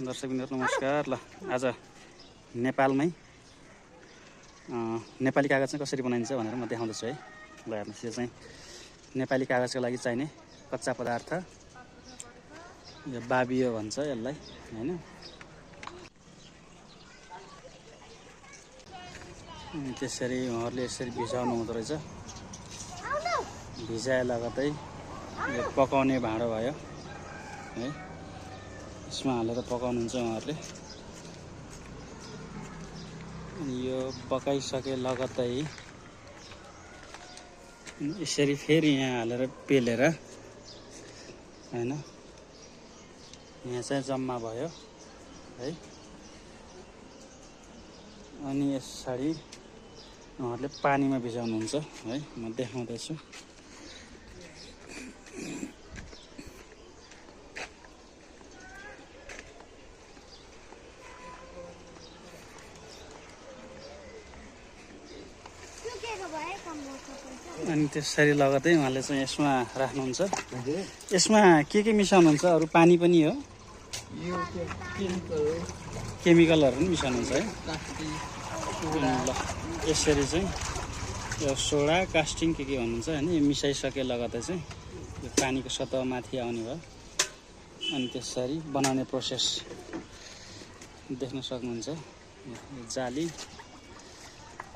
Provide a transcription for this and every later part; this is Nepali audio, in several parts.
दर्शकबिन्दुहरु नमस्कार। ल आज नेपालमै नेपाली कागज चाहिँ कसरी बनाइन्छ भनेर म देखाउँदैछु है। ल हेर्नुस्, यो चाहिँ नेपाली कागजको लागि चाहिने कच्चा पदार्थ, यो बाबियो भन्छ यसलाई हैन। त्यसरी उहाँहरूले यसरी भिजाउनु हुँदो रहेछ। भिजाए लगतै यो पकाउने भाँडो भयो है, यसमा हालेर पकाउनुहुन्छ उहाँहरूले। अनि यो पकाइसके लगतै यसरी फेरि यहाँ हालेर पेलेर हैन, यहाँ चाहिँ जम्मा भयो है। अनि यसरी उहाँहरूले पानीमा भिजाउनुहुन्छ है, म देखाउँदैछु। अनि त्यसरी लगतै उहाँले चाहिँ यसमा राख्नुहुन्छ। यसमा के मिसाउनुहुन्छ? अरू पानी पनि हो, केमिकलहरू पनि मिसाउनुहुन्छ है। ल यसरी चाहिँ यो सोडा कास्टिङ के भन्नुहुन्छ हैन, यो मिसाइसके लगतै चाहिँ यो पानीको सतह माथि आउने भयो। अनि त्यसरी बनाउने प्रोसेस देख्न सक्नुहुन्छ। यो जाली,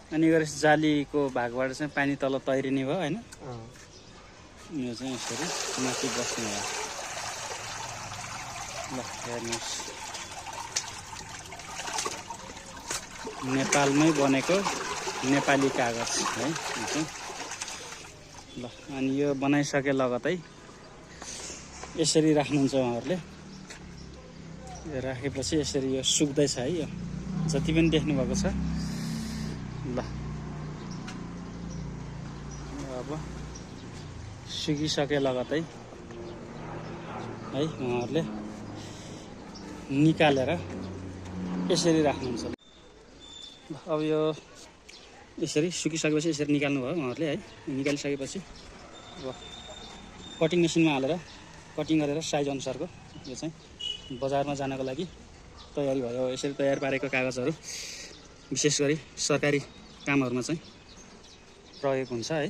अनि गरेपछि जालीको भागबाट चाहिँ पानी तल तैरिने भयो हैन। यो चाहिँ यसरी माथि बस्ने भयो। ल हेर्नुहोस्, नेपालमै बनेको नेपाली कागज है। ल अनि यो बनाइसके लगतै यसरी राख्नुहुन्छ उहाँहरूले। यो राखेपछि यसरी यो सुक्दैछ है, यो जति पनि देख्नु भएको छ। ल अब सुकिसके लगतै है उहाँहरूले निकालेर यसरी राख्नुहुन्छ। ल अब यो यसरी सुकिसकेपछि यसरी निकाल्नु भयो उहाँहरूले है। निकालिसकेपछि अब कटिङ मेसिनमा हालेर कटिङ गरेर साइज अनुसारको यो चाहिँ बजारमा जानको लागि तयारी भयो। यसरी तयार पारेको कागजहरू विशेष गरी सरकारी कामहरूमा चाहिँ प्रयोग हुन्छ है।